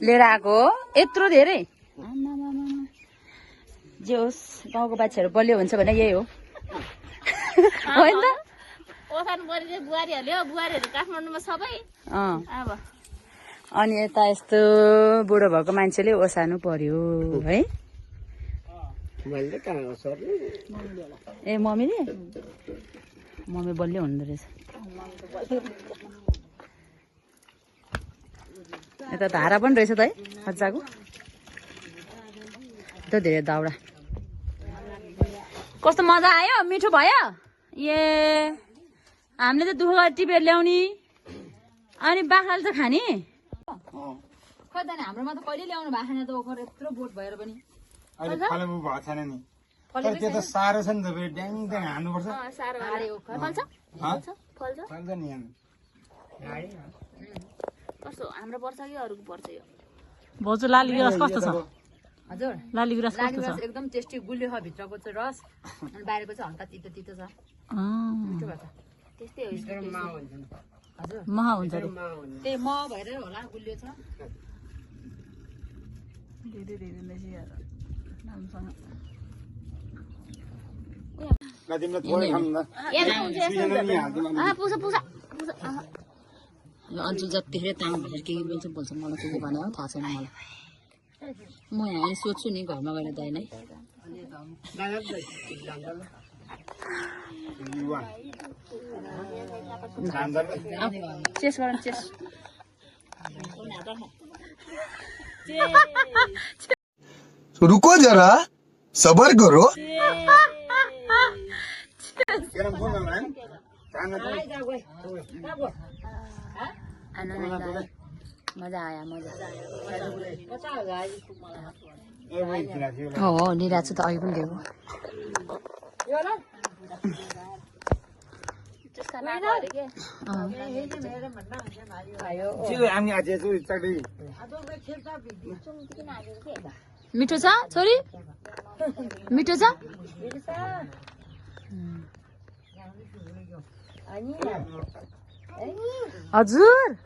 लिएर आएको हो यत्रो धेरै जे होस् गाउँको बाछीहरू बलियो हुन्छ भने यही हो होइन त अनि यता यस्तो बुढो भएको मान्छेले ओसार्नु पर्यो है ए मम्मीले मम्मी बलियो हुँदो रहेछ यता धारा पनि रहेछ त है मजाको यता धेरै दाउरा कस्तो मजा आयो मिठो भयो ए हामीले त दुःख गरेर टिपेर ल्याउने अनि बाख्राले त खाने खै त हाम्रोमा त कहिले ल्याउनु भएको छैन त ओखर यत्रो बोट भएर पनि अहिले फलेको भएको छैन नि तर त्यो त साह्रो छ नि त फेरि ड्याङ ड्याङ हान्नुपर्छ फल्छ नि कस्तो हाम्रो पर्छ कि अरूको पर्छ यो भाउजू लाली गुराँस कस्तो छ हजुर लाली गुराँस कस्तो छ एकदम टेस्टी गुलियो छ भित्रको चाहिँ रस अनि बाहिरको चाहिँ हल्का तितो तितो छ मिठो भएको छ त्यस्तै हो हजुर महा हुन्छ अरे त्यही म भएर होला गुलियो छ ल तिमीले थोरै खानु न अन्चु जतिखेर ताङ भनेर के बोल्छ मलाई के भने हो थाहा छैन मलाई म यहाँ सोध्छु नि घरमा गएर दाइलाई चेस गर चेस रुको जरा सबर करो मजा आयो मजा हो लिइरहेको छु त अघि पनि दिएको मिठो छ छोरी मिठो छ हजुर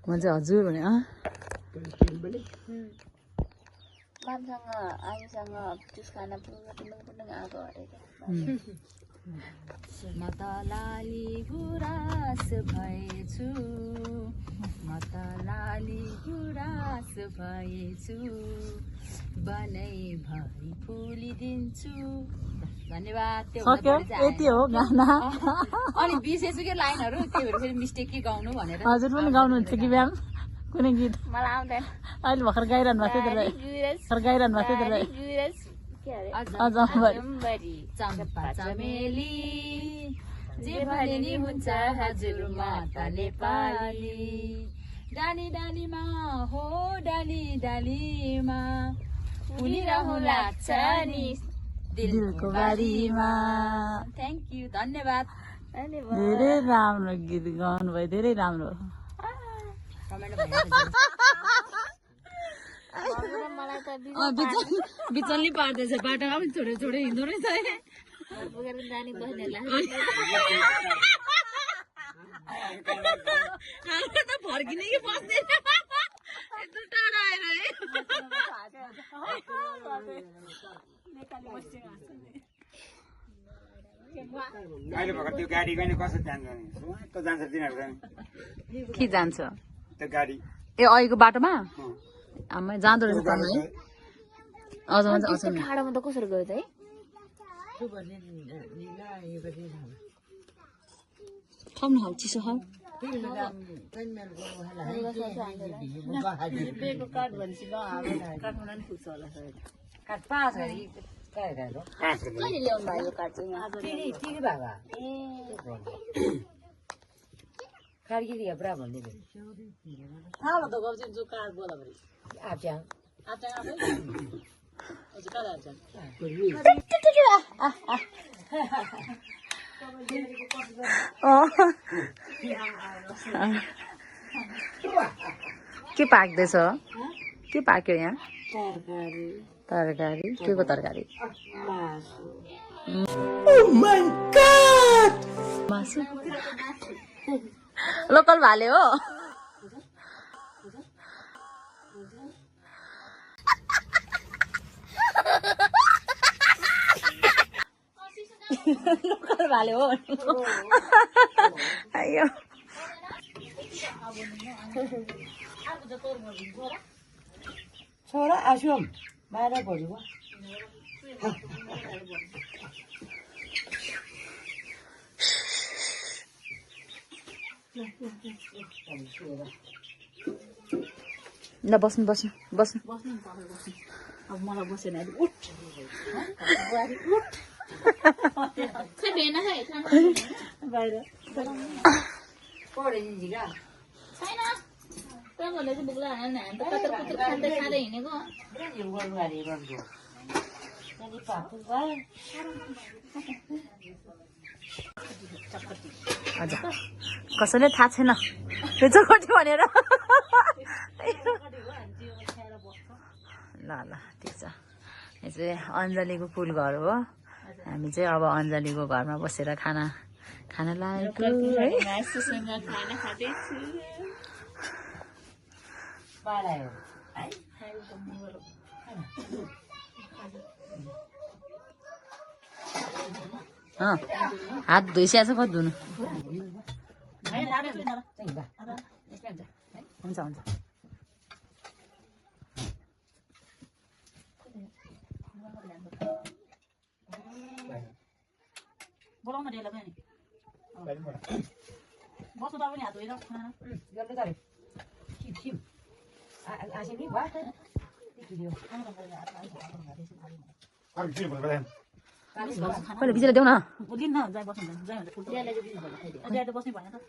म चाहिँ हजुर भने मामसँग आमीसँग जुस खान पुग्न आएको अरे म त लाली गुराँस भएछु म त लाली गुराँस भएछु बनैभरि फुलिदिन्छु धन्यवाद त्यो यति हो गाना अनि बिर्सेछु के लाइनहरू त्यही भएर फेरि मिस्टेक के गाउनु भनेर हजुर पनि गाउनुहुन्छ कि बिहान कुनै गीत मलाई आउँदैन अहिले भर्खर गाइरहनु भएको थियो गाइरहनु भएको थियो चम्पा चमेली जे भने नि हुन्छ हजुर म त नेपाली डाली डालीमा हो डाली डालीमा फुलिरहँ लाग्छ नि दिलको बारीमा थ्याङ्क यू धन्यवाद धेरै राम्रो गीत गाउनु भयो धेरै राम्रो बिचल्ली पार्दैछ बाटोमा पनि छोडे छोडे हिँड्दो रहेछ फर्किने कि बस्दैन यत्रो टाढा आएर अहिले भर्खर त्यो गाडी गएन कसरी जान्छ त जान्छ तिनीहरू के जान्छ त्यो गाडी ए अहिलेको बाटोमा आमा जाँदो रहेछ तल है अझ ठाडोमा त कसरी गयो त है खाऊ न खाऊ चिसो खाऊ कहिले ल्याउनु भयो यो कार्ड चाहिँ यहाँ के पाक्दैछ के पाक्यो यहाँ तरकारी के को तरकारी मासु लोकल भाले हो लोकल भाले हो अयो छोरा आसुम बाहिर पढ्यो ल बस्नु बस्नु बस्नु अब मलाई बसेन उठ बाहिर हजुर कसैले थाहा छैन त्यो चकटी भनेर ल ल ठिक छ यो चाहिँ अञ्जलीको कुल घर हो हामी चाहिँ अब अञ्जलीको घरमा बसेर खाना लागेको है हात धोइसकेको छ कति धुनु हुन्छ हुन्छ बोलाउन दिएला पनि बस्नु त पनि हात धोएर पहिला भिजेर देऊ न दिन्न जाइ बस्नु जाइ त बस्नै भएन त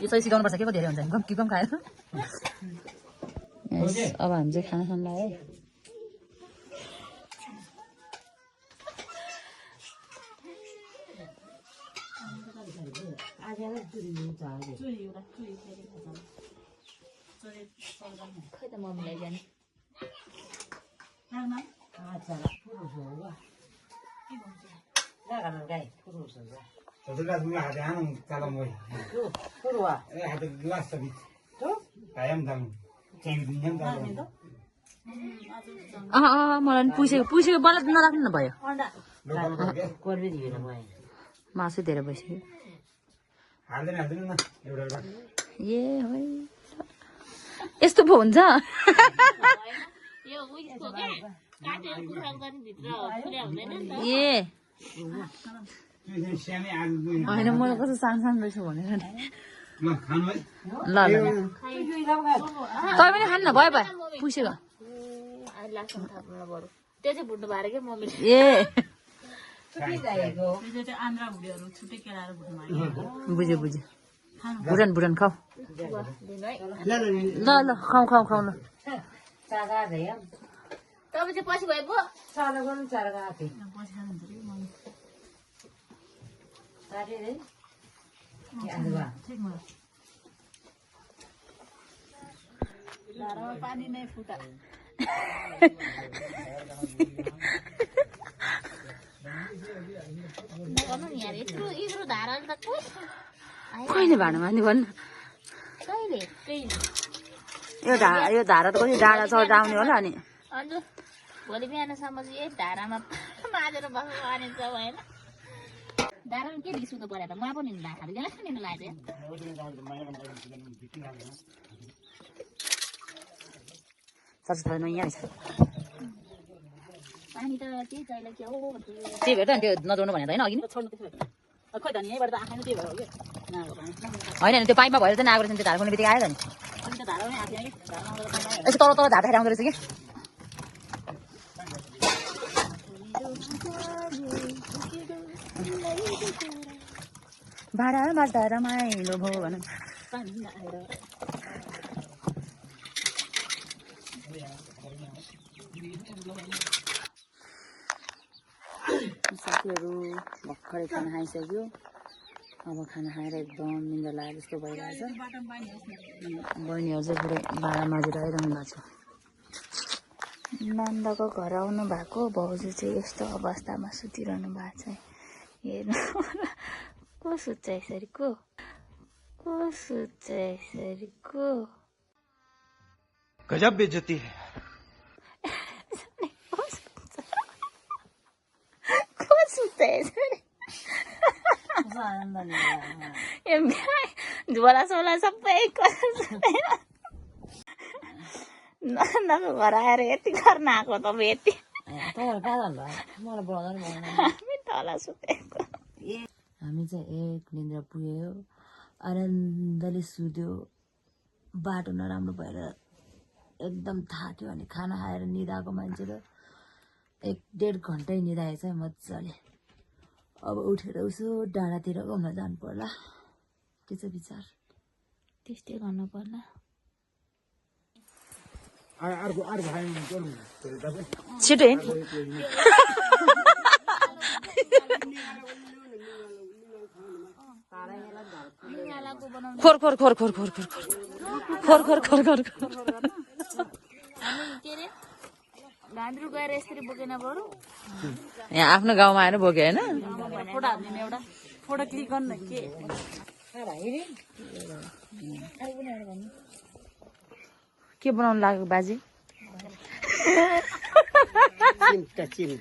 यो चाहिँ सिकाउनु पर्छ के को धेरै हुन्छ कम कि कम खाएर अब हामी चाहिँ खाना खानु लाग्यो खै त मम्मीलाई जाने मलाई पुसेको बल्ल नराख्नु न भयो मासु धेरै भइसक्यो ए है यस्तो पो हुन्छ ए होइन मलाई कस्तो सानो रहेछ भनेर नि ल ल तपाईँ पनि खानु न भयो भयो पुसेको त्यो चाहिँ भुट्नु भएर क्या मम्मीले ए आन्द्रा भुडीहरू छुट्टै केलाएर भुट्नु बुझ्यो बुढन खाऊ ल ल खाऊ ल तपाईँ चाहिँ पछि भयो पो पानी नै फुटा कहिले भाँडा मान्ने भन्नु यो धारा त कति डाँडा चढाउने होला नि अन्त भोलि बिहानसम्म चाहिँ यही धारामा माझेर बस्नु मानिन्छ भएन धारामा के रिस उठ्नु पऱ्यो त मलाई पनि धाराहरू गेला खाने लाग्यो सरस्वती नयाँ रहेछ पानी त त्यही चाहिँला के हो त्यही भएर त त्यो नजोड्नु भनेको होइन अघि खोइ त नि यहीँबाट त आँखाइ त्यही भयो होइन नि त्यो पाइपमा भएर चाहिँ नआएको रहेछ त्यो धारा खोल्ने बित्तिकै आयो त नि कि धारामै आएको कि यसो तल झापा आउँदो रहेछ कि भाडा बाँच्दा रमाइलो भयो भन साथीहरू भर्खरै खाना खाइसक्यो अब खाना खाएर एकदम निन्द्रा लागेको जस्तो भइरहेछ बहिनीहरू चाहिँ पुरै भाँडा माझेर आइरहनु भएको छ नन्दको घर आउनु भएको भाउजू चाहिँ यस्तो अवस्थामा सुतिरहनु भएको छ हेर्नु होला को सुत्छ यसरी को सुत्छ यसरी को गजब बेइज्जती है को सुत्छ यसरी झोला सोला सबै नन्दको घर आएर यति गर्न आएको त यति तल सुतेको हामी चाहिँ एक निन्द्रा पुग्यो आनन्दले सुत्यो बाटो नराम्रो भएर एकदम थाक्यो अनि खाना खाएर निदाएको मान्छे र 1-1.5 घन्टै निदाएछ मजाले अब उठेर उसो डाँडातिर घुम्न जानु पर्ला के छ विचार त्यस्तै गर्नु पर्ला छिटो हिँड खोर खोर खोर खोर खोर खोर खोर खोर खोर खोर खोर खोर के अरे गान्द्रु गएर यसरी बोकेन बरु यहाँ आफ्नो गाउँमा आएर बोक्यो होइन फोटो हाल्दिनु एउटा फोटो क्लिक गर्नु के बनाउनु लाग्यो बाजे चिम्टा किन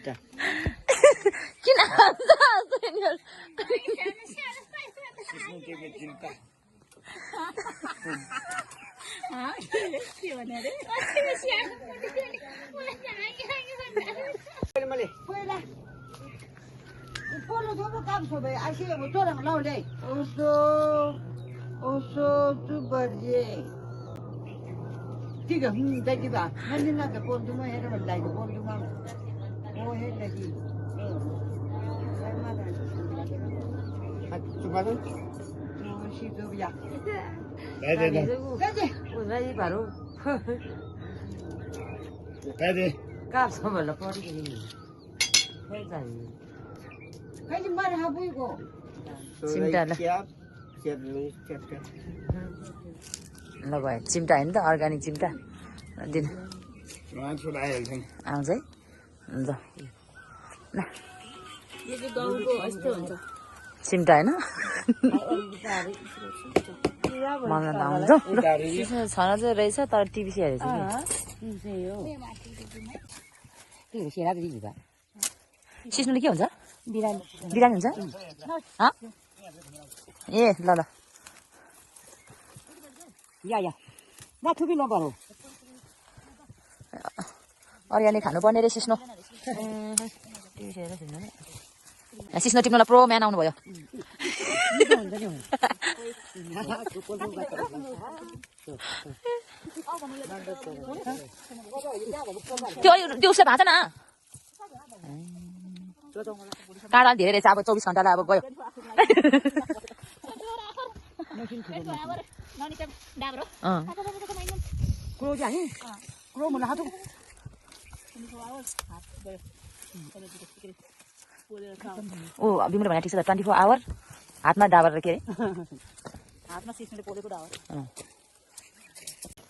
ल भयो चिम्टा होइन त अर्ग्यानिक चिम्टा दिन आउँछ है ल चिम्टा होइन मलाई त आउँछ छन चाहिँ रहेछ तर टिभी हेरेछ सिस्नुले के हुन्छ बिरामी हुन्छ ए ल ल अर्ग्यानिक खानुपर्ने रे सिस्नो सिस्नो टिप्नुलाई प्रो म्यान आउनु भयो त्यो उसले भाँच न काँडा धेरै रहेछ अब 24 घन्टालाई अब गयो ओ बिमले भने ठिक छ 24 आवर हातमा डाबर के अरे हातमा सिस्नुले पोलेको डाबर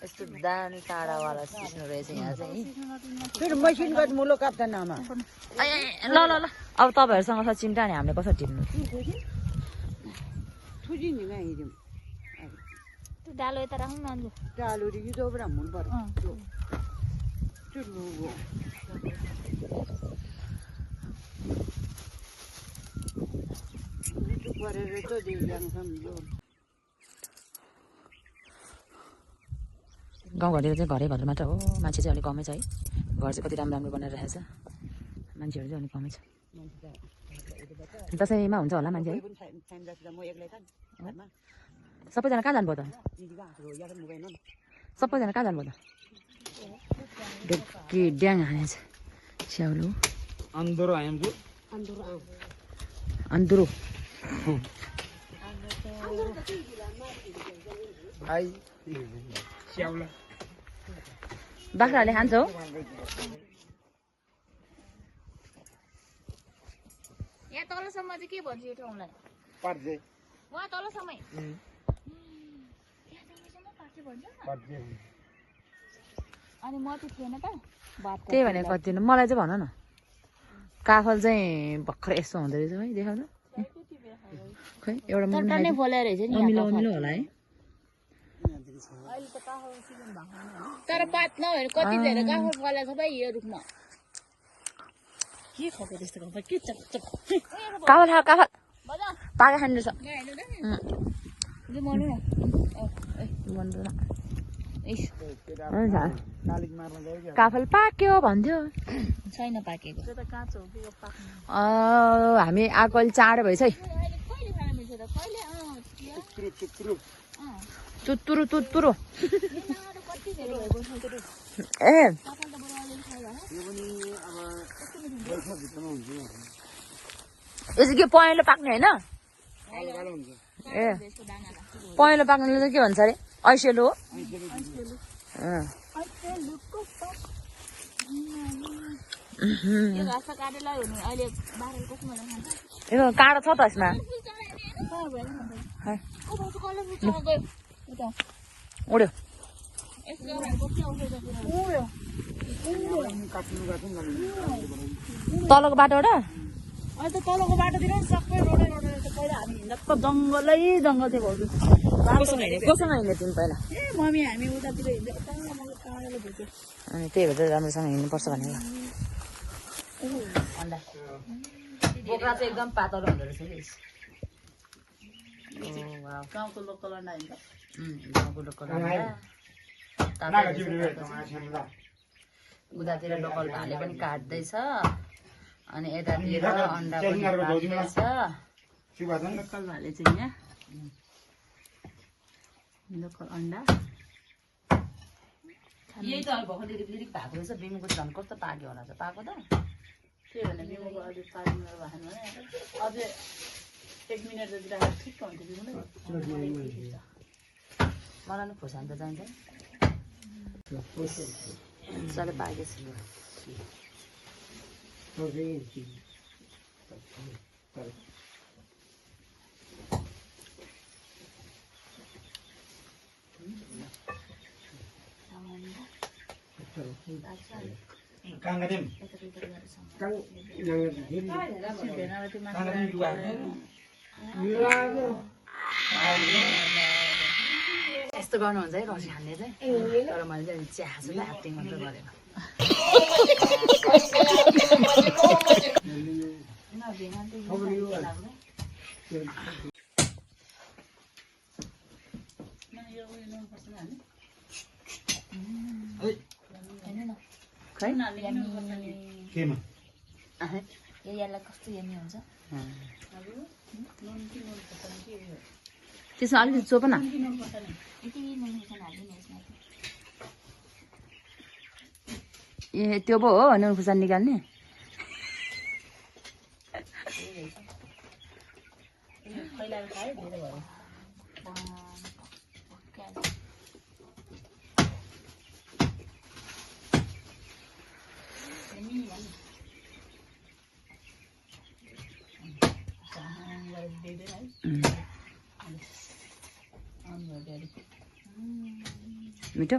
यस्तो दामी काँडावाला सिस्नु रहेछ यहाँ चाहिँ ल ल ल अब तपाईँहरूसँग छ चिम्टा नि हामीले कसरी टिप्नु त्यो डालो यता राख्नु न गाउँघरतिर चाहिँ घरै घर मात्र हो मान्छे चाहिँ अलिक कमै छ है घर चाहिँ कति राम्रो राम्रो बनाएर राखेको छ मान्छेहरू चाहिँ अलिक कमै छ दसैँमा हुन्छ होला मान्छे है सबैजना कहाँ जानुभयो त सबैजना कहाँ जानुभयो त ढुक्की ड्याङ हानेछ स्याउलो अन्दरो आइन्छु अन्दुरो आई स्याउला बाख्राहरूले खान्छ हो यहाँ तलसम्म चाहिँ के भन्छ यो ठाउँलाई पर्जे वहाँ तलसम्म पर्जे अनि म चाहिँ थिएन त त्यही भनेको कति मलाई चाहिँ भन न काफल चाहिँ भर्खर यस्तो हुँदो रहेछ है देखाउँदा खै एउटा टन्नै फलेर रहेछ नि अमिलो अमिलो होला है तर पात नभएर कति धेरै काफल फलेको छ भाइ यो रुखमा के खको त्यस्तो खप्पा के चप चप काफल खा काफल पाका खानु छ काफल पाक्यो भन्थ्यो छैन पाकेको त्यो त काँचो हो कि यो पाक्नु हामी आएको अलि चाँडो भएछ है तुत्तुरु तुत्तुरु ए यो चाहिँ के पहेँलो पाक्ने होइन ए पहेँलो पाक्नेले चाहिँ के भन्छ अरे ऐसेलु हो यो काँडो छ त यसमा उड्यो तलको बाटोबाट अहिले त तलको बाटोतिर सबै रोडै पहिला हामी हिँड्दा जङ्गलै जङ्गल थियो भाउजू कोसँग हिँड्ने तिमी पहिला ए मम्मी हामी उतातिर हिँड्दै काँडाले भेट्यो अनि त्यही भएर राम्रोसँग हिँड्नुपर्छ भनेको अन्डा बोक्रा चाहिँ एकदम पातलो हुँदो रहेछ गाउँको लोकल अन्डा हिँड्दा गाउँको लोकल उतातिर लोकल भाले पनि काट्दैछ अनि यतातिर अन्डा पनि काट्दैछ लोकल भाले चाहिँ यहाँ लोकल अन्डा यही त भर्खर लिरिक लिरिक भएको रहेछ बिमुको झन् कस्तो पाक्यो होला त पाएको त के भने बिमुको अझै 5 मिनट भएन भने अझै 1 मिनट जति राखेर ठिक हुन्थ्यो बिमुले मलाई नि खुर्सानी त चाहिन्छ चले पाकेछ यस्तो गर्नुहुन्छ है रसी खाने चाहिँ तर मैले चाहिँ चिया चाहिँ एक्टिङ मात्र गरेको यो यालाई कस्तो यमी हुन्छ त्यसमा अलिकति चोप न ए त्यो पो हो नुन खुर्सानी निकाल्ने मिठो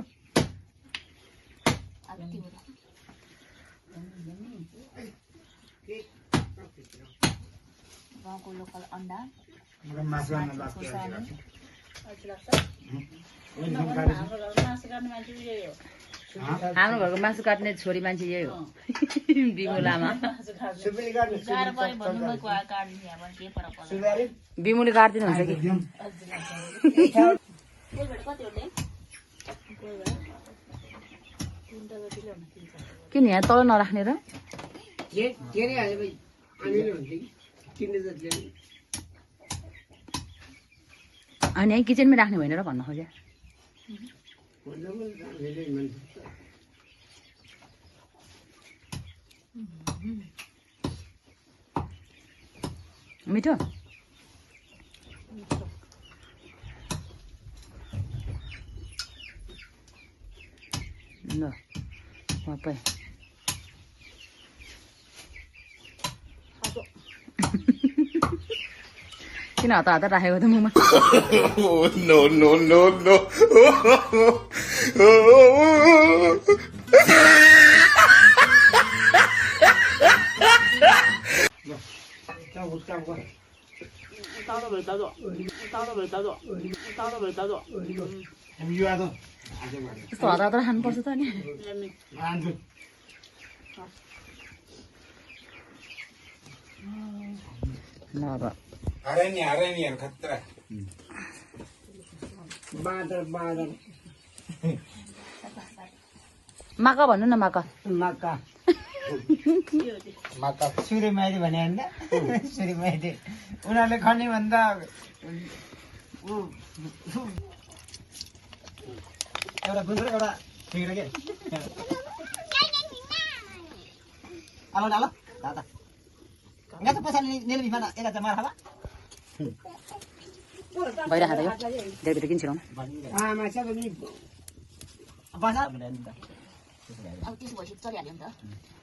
गाउँको लोकल अन्डा हाम्रो घरको मासु काट्ने छोरी मान्छे यही हो बिमु लामा बिमुले काट्दिनु हुन्छ कि किन यहाँ तल नराख्ने र अनि यहीँ किचनमै राख्ने होइन र भन्न खोज्या मिठो ल पापा किन हतार हतार राखेको त मुखमा No, no, no, no. हामी युवा त आज बढ्यो यस्तो हतार खानुपर्छ त नि लान्छु हरानीहरू खतरा माका भन्नु न माका मका सूर्यमाइती भने होइन सूर्यमाइती उनीहरूले खने भन्दा एउटा बुझ्नु एउटा ठिक के आलो आलो दादा यहाँ त पछाडि नेल बिफाना एला त मार खाला भइरहेको त यो डेढ किन्छौँ आमा चाहिँ पनि बसा अब त्यसो भएपछि चलिहाल्यो नि त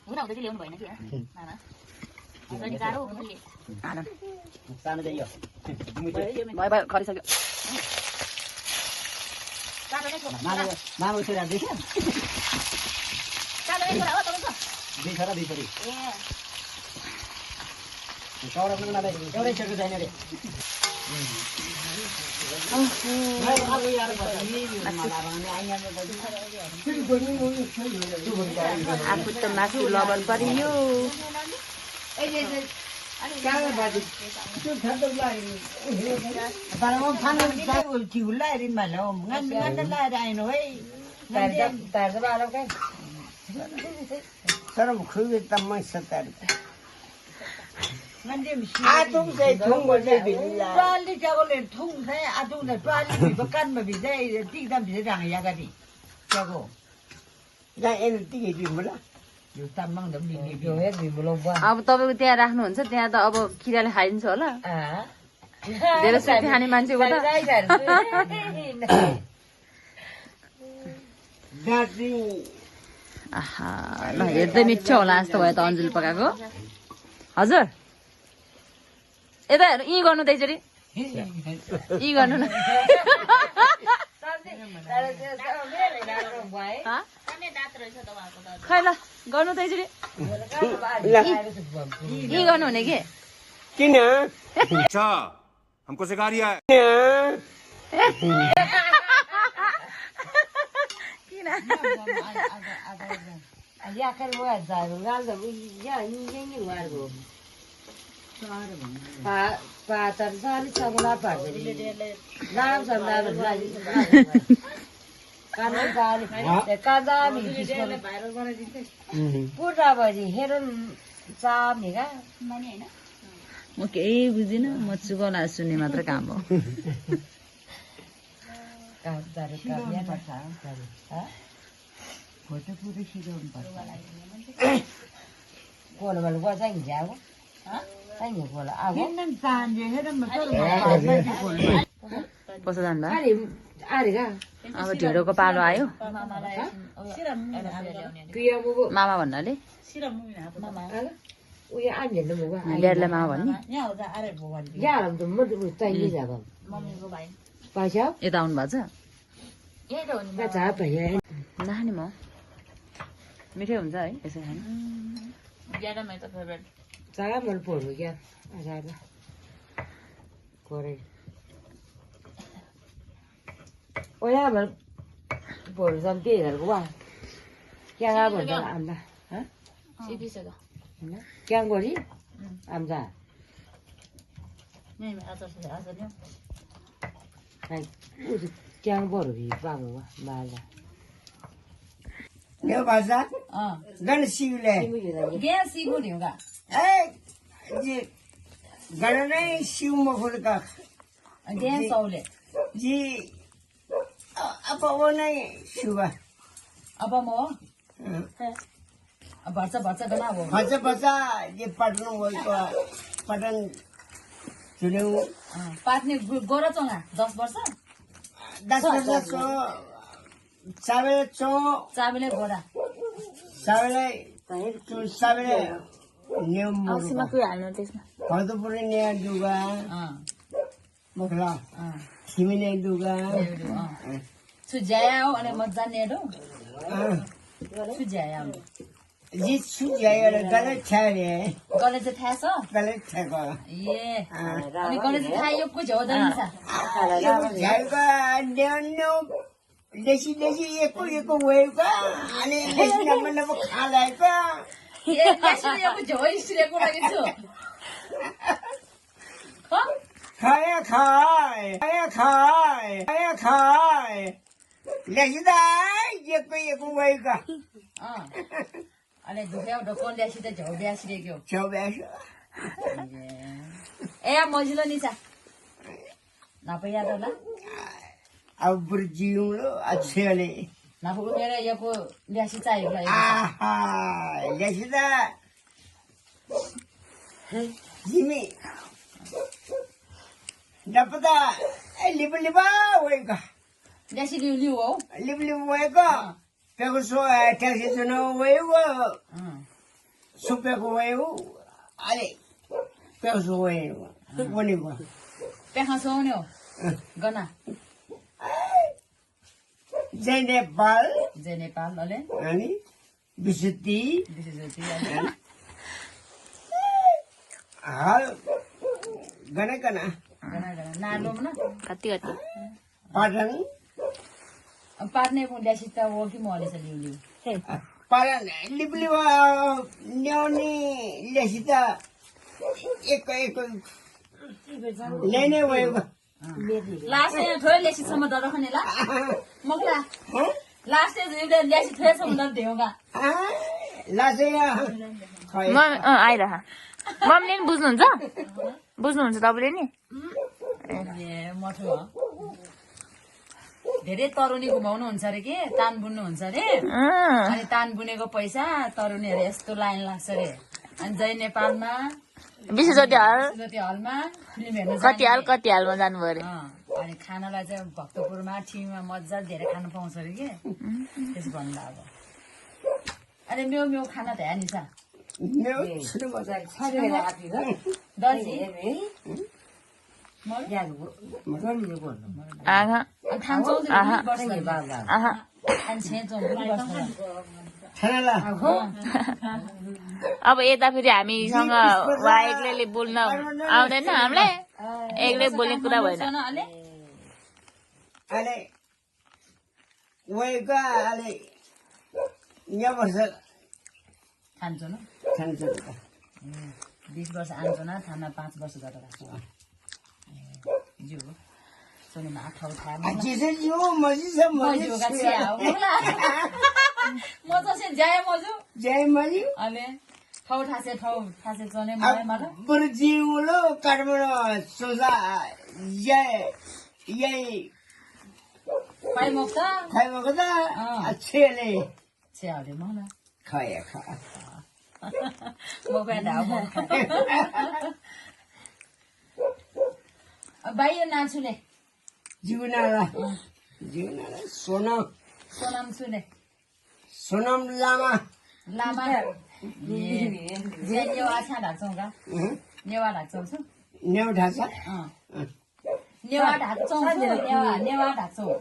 हुँदा हुँदै चाहिँ ल्याउनु भएन कि मामा अनि गाह्रो सानो चाहिँ यो भयो भयो खरिसक्यो मामा छोरा देख्छ दुई छोरा दुई छोरी चौरा पनि उनीहरूलाई एउटै सेटको छैन अरे आफू त मासु लबर परियो तर खुबी त मै सत्तर आतुङ चाहिँ थुङ बजे ट्राली चावल थुङ चाहिँ आतुङ चाहिँ ट्राली भित्र कानमा भित्र टिक्दा भित्र राङ यागादी चाको या एन टिके दिमुला यो तामाङ दम दिने यो हे दिमुलो बा अब तपाईँको त्यहाँ राख्नुहुन्छ त्यहाँ त अब किराले खाइदिन्छ होला धेरै सुर्ती खाने मान्छेको त दार्जिलिङ आहा ल हेर्दै मिठो होला जस्तो भयो त अन्जुल पकाएको हजुर यता हेर्नु यी गर्नु त एकचोटि यी गर्नु न खै ल गर्नु त एकचोटि यी गर्नु हुने के किन अच्छा हमको सिखा रिया है याकर म जानु गाल्दा या यिङ वारको पातर साली सबला पार्दै नाम सम्दार लागि कान गाली कादा मी भाइरल बनाइदिन्छ पुरा बजी हेरन चामेगा मनी हैन म केही बुझिनँ म चुगला सुन्ने मात्र काम हो कादारे काबिया पर्छ ह फोटो पुरै सिगाउनु पर्छ कोला बल गजा हिँड्याको चाहिँ कोला आगो नन चान्जे हेरन कसो जान्दा अरे आरेगा अब ढेँडोको पालो आयो पिया मुगो मामा भन्नाले उयो आन्जे न मुगो ड्याडीलाई मामा भन्ने या हम त म चाहिए जाब मम्मीको भाइ पाछा यता आउनु भएको छ यही त हो नि बच्चा भए नखाने म मिठै हुन्छ है यसो खानु ज्यादा मेरो त फेभरेट चागा मन पर्नु क्या आजादा कोरे ओया भल पर्नु जन त्यहीहरुको वा क्या गा भन्छ आम्बा ह सिपिसक्यो क्या गरी आम्जा नि आचार नि Này, trang bỏ được vàng quá, bà là. Nếu bà ra, gần siêu lệ. गे सिगो नि होगा Ê, gì, gần này siêu mà phải cả. गे सौले Gì, apa này siêu à? अब म भर्छ भर्छ गना अब Baca-baca, dia padang wajah, padang Sudah पात्ने गोरा चोङा 10 वर्ष 10 वर्ष so चाबेले गोरा sabele niam औसीमा कुइ हाल्नु त्यसमा Kalau pun ni juga, muklah, sini ni juga, सुझ्यायो अनि मजा नेडो सुझ्यायो जित सुझाएर गलत छ अरे गणेश चाहिँ थाहा छ गलत छ ए अनि गणेश चाहिँ थाहा यो कुछ हो नि झ्यालका न्यानो लेसी लेसी एको वेका अनि लेसी नम्बर खालाका ए लेसी यो कुछ हो स्त्रीको लागि छु खाय लेसी दा एको वेका अनि दुख्याउ ढोकोन ल्यासी त झौ ब्यासिरेको चौब्यास ए मजिलो नि छ नपै याद होला अब बुर्जिउलो अच्छेले नपुगो मेरो योको ल्यासी चाहिएको आहा लेसी दा जिमी डपदा लिबलिबा वेका ल्यासी लिउ हो लिबलिब वेका पेको सो ट्याक्सी सुनो वेको सुपेको वेको अरे पेको सो वेको बनेको पेखा सुहाउने हो गना जय नेपाल जय नेपाल अले अनि विशुद्धि हाल गना गना नालो न कति कति पाटन पार्ने ल्यासी त हो कि मले छ लिउ पाटन लिबलिब ल्याउने ल्यासी त एक लेने वेको लास्ट थोरै ल्यासी सम्म द रखने ला मकला लास्ट ल्यासी थोरै सम्म द देउगा लासेया आइरह मम्मीले नि बुझ्नुहुन्छ तपाईँले नि ए मठो धेरै तरुनी घुमाउनुहुन्छ अरे के तान बुन्नुहुन्छ अरे अनि तान बुनेको पैसा तरुनीहरू यस्तो लाइन लाग्छ अरे अनि जय नेपालमा विशेष हलमा फिल्म हेर्नु कति हालमा जानुभयो अरे अनि खानालाई चाहिँ भक्तपुरमा टिममा मजाले धेरै खानु पाउँछ अरे के त्यसो भन्दा अब अनि म्याउ खाना त नि छ दर्जी अब यता फेरि हामीसँग एक्लैले बोल्न आउँदैन हामीलाई एक्लै बोल्ने कुरा भएन अरे वेका अरे यहाँ वर्ष खान्छु न 20 वर्ष आउँछु न थाना 5 वर्ष गरेर राख्छु सुनमा ठाउँ थाहा म चाहिँ जय मजु अनि ठाउँ ठासे चने मलाई बुर्जिउलो काठमाडौँ सोजा यही पाइमोक त खाइमको त छेले छ्याले मलाई खाए खा म पनि बाहिर नाच्छु जीवनाला सोनम सुने सोनम लामा नेवा छा ढाक्छौँ का नेवा ढाक्छौँ नेउ ढाक्छ नेवा ढाक्छौँ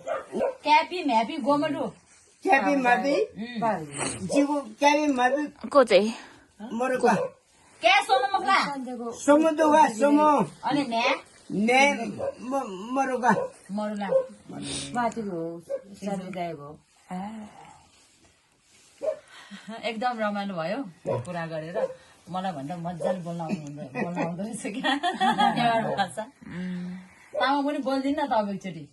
क्यापी म्यापी गोमडु क्यापी मापी जीव क्यापी मापी को चाहिँ मरुका क्या सोमो मखला सोमो दुगा सोमो अनि ने मरुका मरुला माथिको साथी गएको एकदम रमाइलो भयो कुरा गरेर मलाई भन्दा मजाले बोल्न आउँदो रहेछ क्या नेवार भाषा तामाङ पनि बोल्दिनु न त अब एकचोटि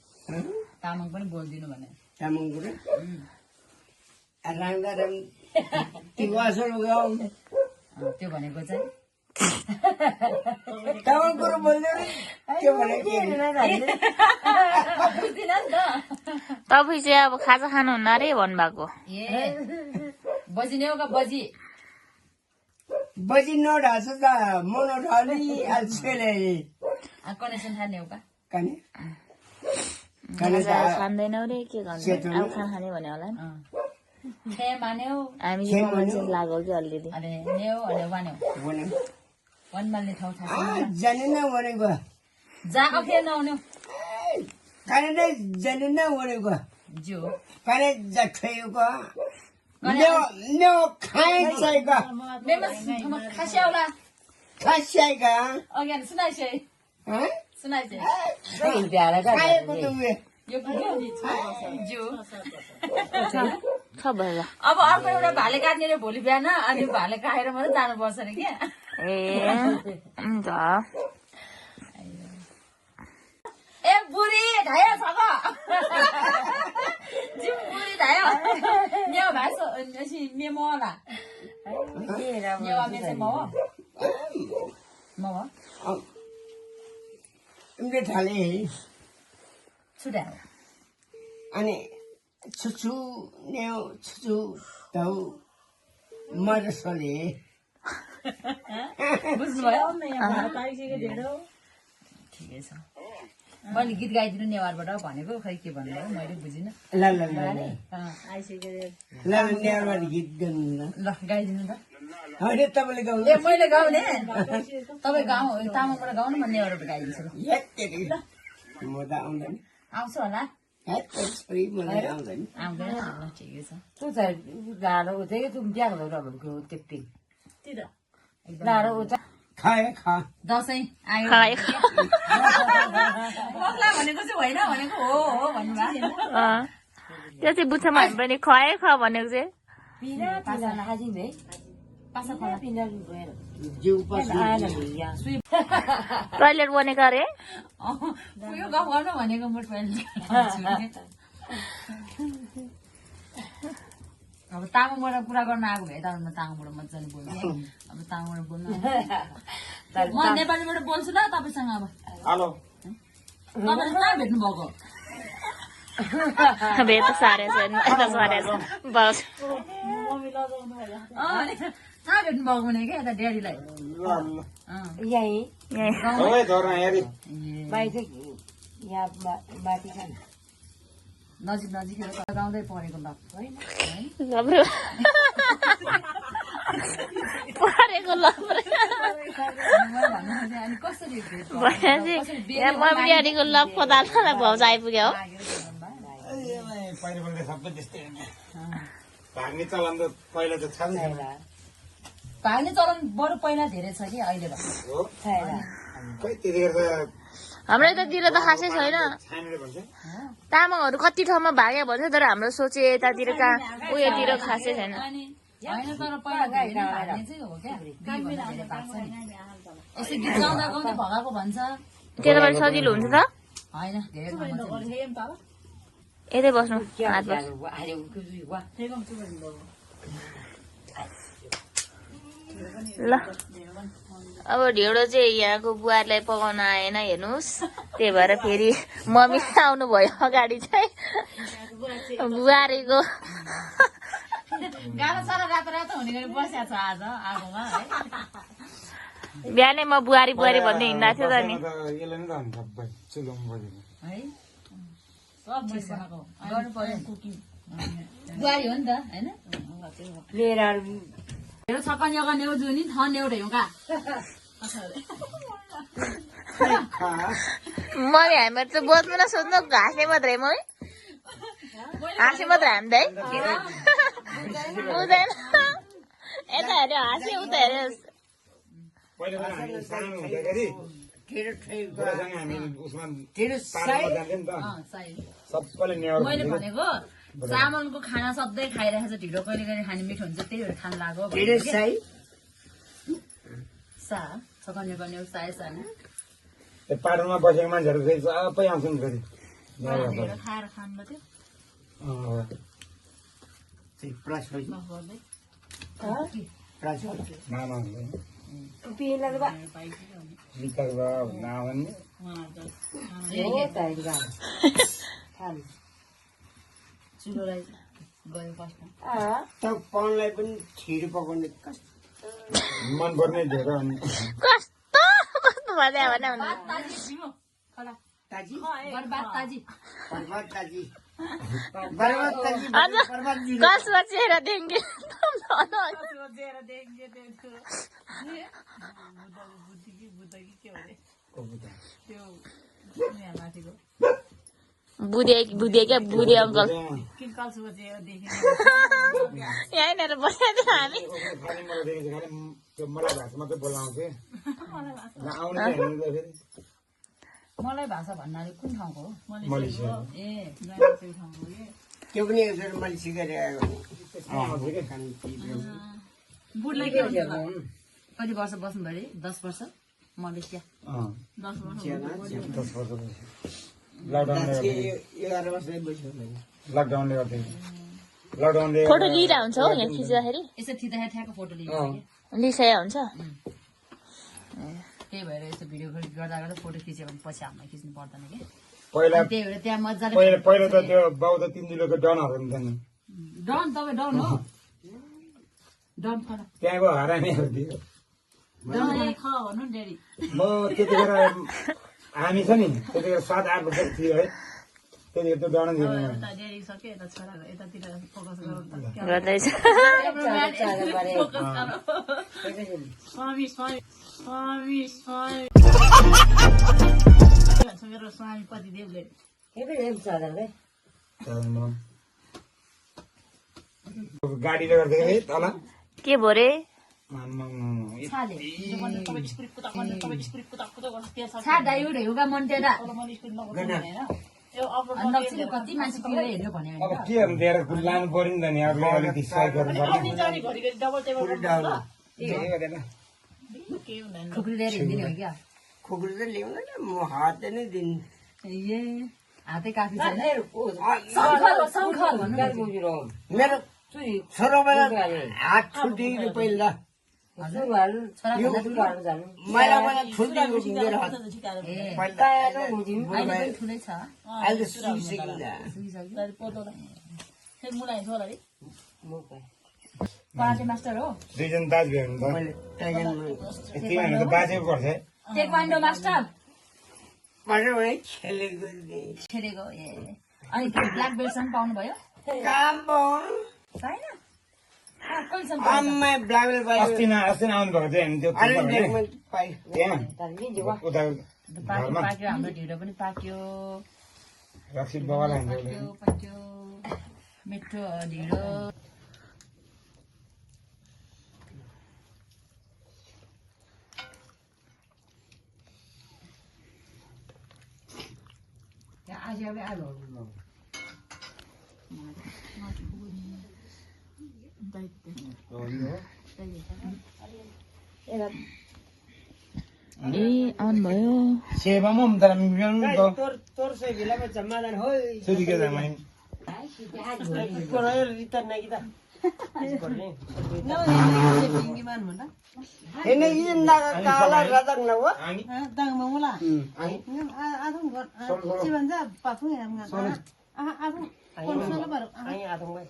तामाङ पनि बोल्दिनु भने तामाङ कुरा राम त्यो भनेको चाहिँ तामाङ कुरो बोल्दैन त्यो भनेको बुझ्दिन नि त तपाईँ चाहिँ अब खाजा खानुहुन्न अरे भन्नुभएको ए बजी नेउका बजी बजी नढाल्छ त म नढाली छेले कनेक्सन थाहा नेउका कने खाँदैनौ रे के गर्नु अब खाने भने होला नि खे मान्यौ हामी चाहिँ मान्छे लाग्यो कि अलिअलि अनि नेउ अनि वान्यौ वन माल्ने ठाउँ थाहा जानेन भनेको जाको फेरि नआउन्यौ काने जानेन भनेको जो काने जखेको 너 खाएगा मेमा खास्याउला खाएगा अगाडि सुनाइसे हाँ सुनाइसे खाएको त उयो यो जो छ भयो अब अर्को एउटा भाले काट्ने रे भोलि बिहान अनि भाले काटेर मात्रै जानुपर्छ अरे क्या ए हुन्छ ए बुढी धायो छ जिउ बुढी धायो न्याउ भाइसो एसी मेमोला न्याउ मेसे मो मो तिमीले थाले छुडा अनि छुछु न्याउ छुछु ताउ मरसले बुझ्नुभयो ठिकै छ मैले गीत गाइदिनु नेवारबाट भनेको खै के भन्नु मैले बुझिनँ ल ल ल ल न्याउबाट गीत गाउनु ल गाइदिनु त होइन तपाईँले गाउनु ए मैले गाउने तपाईँ गाउँ तामाङबाट गाउनु म नेवारबाट गाइदिन्छु ल हेत्तेरी म त आउँदैन आउँछु होला हेत्तेरी छोरी मलाई आउँदैन आउँदैन ल ठिकै छ तू तर गाडो होते की तुम क्या करो रबर को टिकटिक गाडो होता खाए खा दसैँ आयो खायो मक्ला भनेको चाहिँ होइन भनेको हो भन्नुभयो त्यो चाहिँ बुझ्छ भने पनि खुवाए ख भनेको चाहिँ पीना पीना हाजी में पासा खोला पीना गएर जिउ पछि आएन भैया टोइलेट बनेको अरे यो गफ गर्नु भनेको म टोइलेट अब तामाङबाट कुरा गर्न आएको भए त म तामाङबाट मजाले बोल्छु अब तामाङबाट बोल्नु म नेपालीबाट बोल्छु ल तपाईँसँग अब हेलो तपाईँले कहाँ भेट्नु भएको भेट त साह्रै छ नि यता साह्रै छ बस कहाँ भेट्नु भएको भने क्या यता ड्याडीलाई यही यहीँ बाहिर यहाँ माथि छ नि नजिक नजिक गाउँदै परेको ल होइन लब्रो परेको लब्रो अनि कसरी भेट्नु भनेपछि यहाँ मम्मीको लभ पदार्थलाई भाउज आइपुग्यो हो पहिला पहिला सबै त्यस्तै भाग्ने चलन त पहिला त छँदै भाग्ने चलन बरु पहिला धेरै छ कि अहिले हो खै त्यतिखेर त हाम्रो यतातिर त खासै छैन छानेर भन्छ तामाङहरू कति ठाउँमा भाग्यो भन्छ तर हाम्रो सोचे यतातिर कहाँ उयोतिर खासै छैन अनि होइन तर पहिला धेरै भाग्ने चाहिँ हो क्या बिहे भन्दा धेरै भाग्छ नि यसो गीत गाउँदा गाउँदै भगाएको भन्छ त्यताबाट सजिलो हुन्छ त होइन धेरै ठाउँमा चाहिँ यतै बस्नु हात बस आज वा ल अब ढेँडो चाहिँ यहाँको बुहारीलाई पकाउन आएन हेर्नुहोस् त्यही भएर फेरि मम्मी आउनु भयो अगाडि चाहिँ बुहारीको गाह्रो साह्रो रातो रातो हुने गरी बसिया छ आज आगोमा है बिहानै म बुहारी बुहारी भन्दै हिँड्दा थियो त नि यसले नै त हुन्छ सबै चुलोमा बजेको है सब चिज बनाएको गर्नु पर्यो कुकिङ बुहारी हो नि त होइन लिएर ढेँडो छक्का न्याउका न्याउ जुनी थ न्याउ ढेउका मम्मी हामीहरू त बोल्नु न सोध्नु हाँस्ने मात्रै मम्मी हाँस्ने मात्रै हामी त है बुझ्दैन यता हेऱ्यो हाँस्यो उता हेऱ्यो पहिला त हामी सानो हुँदाखेरि बुढासँग हामी उसमा पार्कमा जान्थ्यौँ नि त सबैले नेवार मैले भनेको चामलको खाना सधैँ खाइरहेको छ ढिँडो कहिले कहिले खाने मिठो हुन्छ त्यही भएर खानु लाग्यो सा छकन्ने गर्ने साय सानो त्यो पाटनमा बसेको मान्छेहरू फेरि सबै आउँछन् फेरि ढेँडो खाएर खानु थियो मामा हुँदैन पीना बा विकार भयो नआउने चुलोलाई गयो फर्स्ट त पनलाई पनि छिटो पकाउने मनपर्ने ढेँडो अनि कस्तो कस्तो मजा आयो भने ताजी बर्बाद ताजी बर्बाद ताजी बर्बाद ताजी बर्बाद जी कसमा चेहरा देख्ने बुधे क्या बुधे अङ्कल कल्सुको चाहिँ देखेँ यहीँनिर बसेको थियो हामी खालि मलाई देखेको खालि त्यो मलाई भाषा मात्रै बोल्न आउँथ्यो आउने चाहिँ हेर्नु त फेरि मलाई भाषा भन्नाले कुन ठाउँको हो मलेसिया ए गाउँको ठाउँको हो त्यो पनि एकचोटि मैले सिकाइरहेको बुढलाई के हुन्छ कति वर्ष बस्नुभयो अरे 10 वर्ष मलेसिया 10 वर्ष 10 वर्ष लकडाउनले 11 वर्ष बस्यो लकडाउनले गर्दै लकडाउनले फोटो लिइरहेको हुन्छ हो यहाँ खिच्दाखेरि यसो थिच्दाखेरि ठ्याक्क फोटो लिन्छ कि लिइसकेको हुन्छ त्यही भएर यस्तो भिडियो गर्दा गर्दा फोटो खिच्यो भने पछि हामीलाई खिच्नु पर्दैन कि पहिला त्यही भएर त्यहाँ मजाले पहिला त त्यो बौद्ध 3 जिल्लाको डनहरू हुन्थ्यो नि डन तपाईँ डन हो डन खडा त्यहाँको हरामीहरू थियो डन ख भन्नु नि ड्याडी म त्यतिखेर हामी छ नि त्यतिखेर 7-8 वर्ष थियो है त्यतिखेर त्यो डन थियो यता ड्याडी सक्यो यता छोराको यतातिर फोकस गरौँ त गर्दैछ स्वामी स्वामी स्वामी स्वामी भन्छ मेरो स्वामी पतिदेवले गाडीले गर्दाखेरि है तल के भो रे छाले तपाईँ स्कुल कुदा गर्नु तपाईँ स्कुल कुदा कुदा गर्नु त्यहाँ छ छा डाइउड हेउगा मन्टेरा तल मैले स्कुल नगर्नु होइन त्यो अप्रोच नक्सीले कति मान्छे किन हेर्नु भन्यो अब के हुन्छ हेर लानु पर्यो नि त नि अब अलिकति सहयोग गर्नु पर्यो जाने घरिघरि डबल टेबल के गर्दैन के हुँदैन खुकुरी लिएर हिँड्दिने हो क्या खुकुरी त ल्याउँदैन म हातले नै दिनु ए हातै काफी छैन शङ्खल हो, शङ्खल भन्नु मेरो छोराबाट हात छुट्टियो पहिला मैला छुट्टिएको मेरो हात पहिला अहिले पनि ठुलै छ अहिले सुकिसकिँदा मुलाइ छ होला है कराटे मास्टर हो दुईजना दाजुभाइ हुनु मैले टाइगरमा त भने त बाजेको पर्छ है टेक्वान्डो मास्टर पढेँ खेलेको खेलेको ए अनि ब्ल्याक बेल्टसम्म पाउनुभयो काम पाउनु छैन कहिलेसम्म आम्मै ब्लाबेल पाइयो अस्ति न आउनु भएको चाहिँ हामी त्यो अलि डेकमा पाइयो त्यहाँ उता पाक्यो पाक्यो हाम्रो ढिँडो पनि पाक्यो रक्सी बाबालाई हाम्रो पाक्यो पाक्यो मिठो ढिँडो ए आउनु भयो सेवामा पनि तर मिलाउनु त तोर से भिलामा जम्मादान हो सुदिके जामाइ कोरायो रिता नागिता हेने इन्दा काला रदक न हो दाङ मुला अनि आधुङ घर के भन्छ पाफु हेर्नु आधुङ कोन सलो भर आइ आदम भाइ